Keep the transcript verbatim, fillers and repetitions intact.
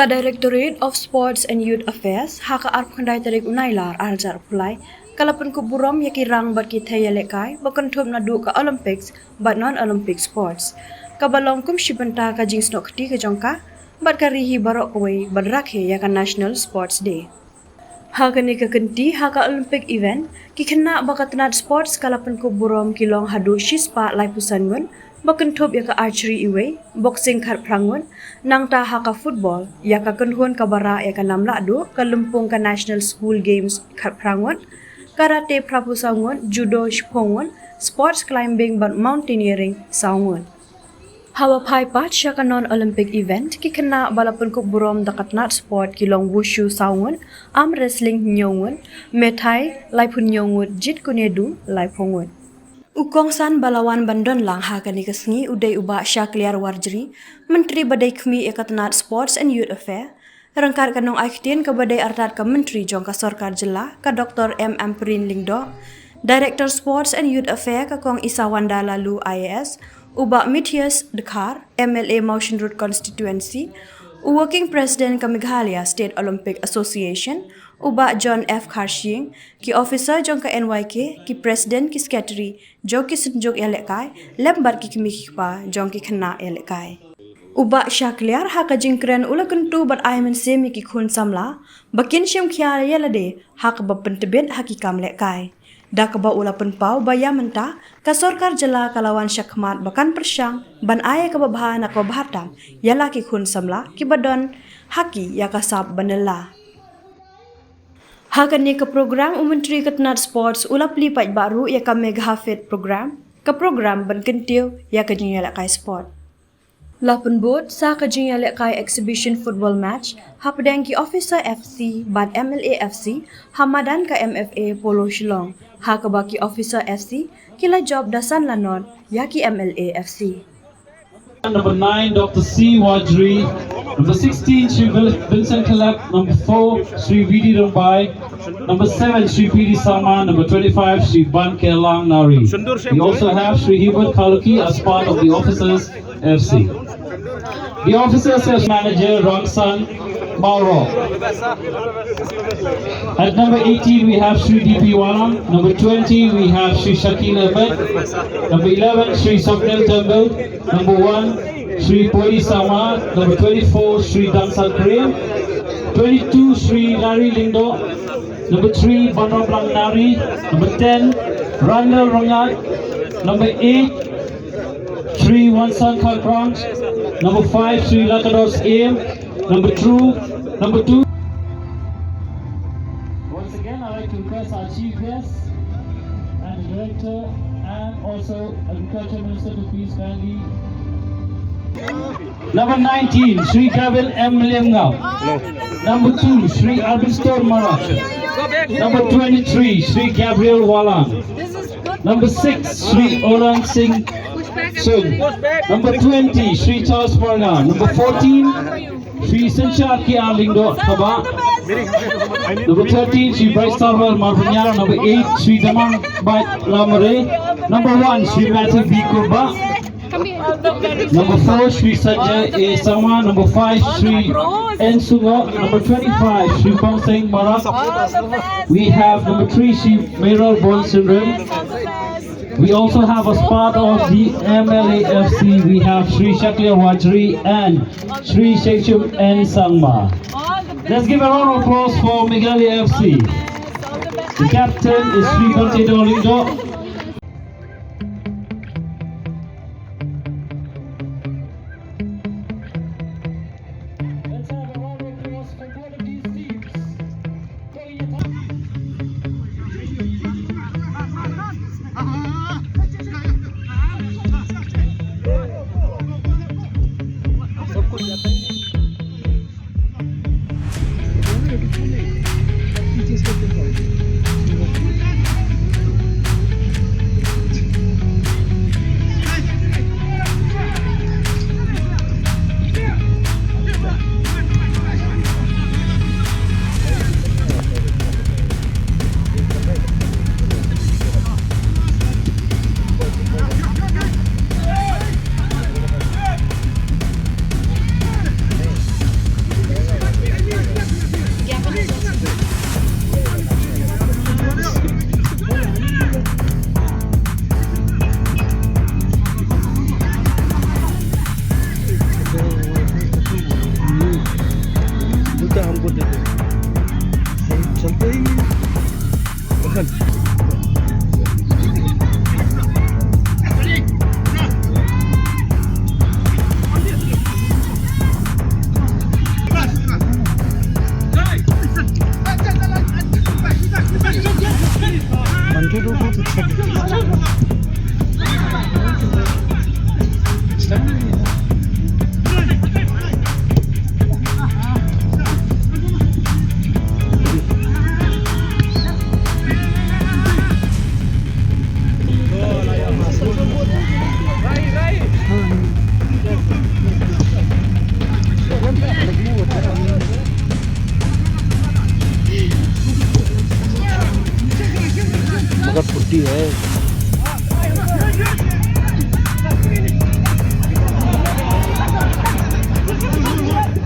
Ka Directorate of Sports and Youth Affairs, ha ka arphew khyndai tarik u Nailar arhajar arphew lai, ka la pynkup burom ïa ki rang bad ki thei ïalehkai ba kynthup naduh ka Olympics bad non-Olympic sports, kaba long kum shi bynta ka jingsnoh kti ka jong ka bad ka ri hi baroh kawei ban rakhe ïa ka National Sports Day. Ha kane ka kynti, ha ka Olympic event, ki khynnah ba ka tnat sports ka la pynkup burom ki long haduh shispah laiphew san ngut, ba kynthup ïa ka archery iwei, boxing khatphra ngut, nangta ha ka football, ïa ka kynhun kaba rah ïa ka nam lahduh, ka lympung ka National School Games khatphra ngut, karate phraphew saw ngut, judo shiphew ngut, sports climbing bad mountaineering saw ngut. Haba phai pat sha ka non-Olympic event, ki khynnah ba la pynkup burom da ka tnat sport ki long wushu saw ngut, arm wrestling hynñiew ngut, Muay Thai laiphew hynñiew ngut, Jeet Kune Do laiphew ngut. U kongsan ba la wan ban don lang ha kane ka sngi u dei u Bah Shakliar Warjri, Myntri ba dei khmih ïa ka tnat Sports and Youth Affair, ryngkat ka nongai ktien kaba dei artat ka Myntri jong ka Sorkar Jylla, ka Doktor M Ampareen Lyngdoh, Director Sports and Youth Affair, ka Kong Isawanda Laloo I A S, u Bah Matthias Dkhar, M L A Mawshynrut Constituency, u Working President ka Meghalaya State Olympic Association, u Bah John F Kharshiing, ki officer jong ka N Y K, ki President, ki Secretary jong ki synjuk ïalehkai, lem bad ki kmie ki kpa jong ki khynnah ïalehkai. U Bah Shakliar ha ka jingkren u la kyntu bad ai mynsiem ïa ki khun samla ba kin shim khia ïa lade ha kaba pyntbit ha ki kam lehkai. Da kaba u la pynpaw ba ïa mynta ka Sorkar Jylla ka la wan shakhmat ba kan pyrshang ban ai ïa kaba bha na kaba bha tam ïa la ki khun samla kiba don ha ki ïa ka sap ban ïa la. Ha kane ka program u Myntri ka tnat sports u la plie paidbah ruh ïa ka Megha Fit program, ka program ban kyntiew ïa ka jingïalehkai sport. La pynbud sa ka jingïalehkai exhibition football match hapdeng ki Officer F C bad M L A F C ha madan ka M F A Polo Shillong, ha kaba ki Officer F C ki la jop da san la not ïa ki M L A F C. Number nine, Doctor C Wajri. Number sixteen, Shri Vil- Vincent Kalep. Number four, Shri V D Rambai. Number seven, Shri P D Sama. Number twenty-five, Shri Ban Kelang Nari. We also have Shri Hubert Kaluki as part of the officers F C. The officers F C manager, Rangsan Mauro. At number eighteen, we have Shri D P Walang. Number twenty, we have Shri Shakil Ahmed. Number eleven, Shri Soknel Temple. Number one, Shri Poli Sama. Number twenty-four, Shri Dangsal Krim. Twenty-two, Shri Nari Lyngdoh. Number three, Banraplang Nari. Number ten, Randall Rangat. Number eight, Shri Wansan Kharkrang. Number five, Shri Lakados Aim. Number two, number two. Once again, I'd like to request our chief guest and the director and also agriculture minister to please kindly. Number nineteen, Shri Gavin M Liamngam. Number two, Shri Arvinstor Marak. Number twenty-three, Shri Gabriel Walang. Number six, Shri Olan Singh Sud. Number twenty, Shri Charles Parngar. Number fourteen, Shri Sinchar K R Lyngdoh Thabah. Number thirteen, Shri Bryce Sarwar Marbaniar. Number eight, Shri Damang Bait Lamare. Number one, Shri Matthew B Kurbah. Number four, Shri Sanjay A Sangma. Number five, Shri N Sungok. Number twenty-five, Shri Pong Seng Marak. We have number three, Shri Meral Bon Sindrim. We also have as part of the M L A F C, we have Shri Shakliar Wajri and Shri Shengshum N Sangma. Let's give a round of applause for Meghalaya F C. The captain is Shri Bhante Dolingdo. Let's have a round of applause for both of these teams. Ye.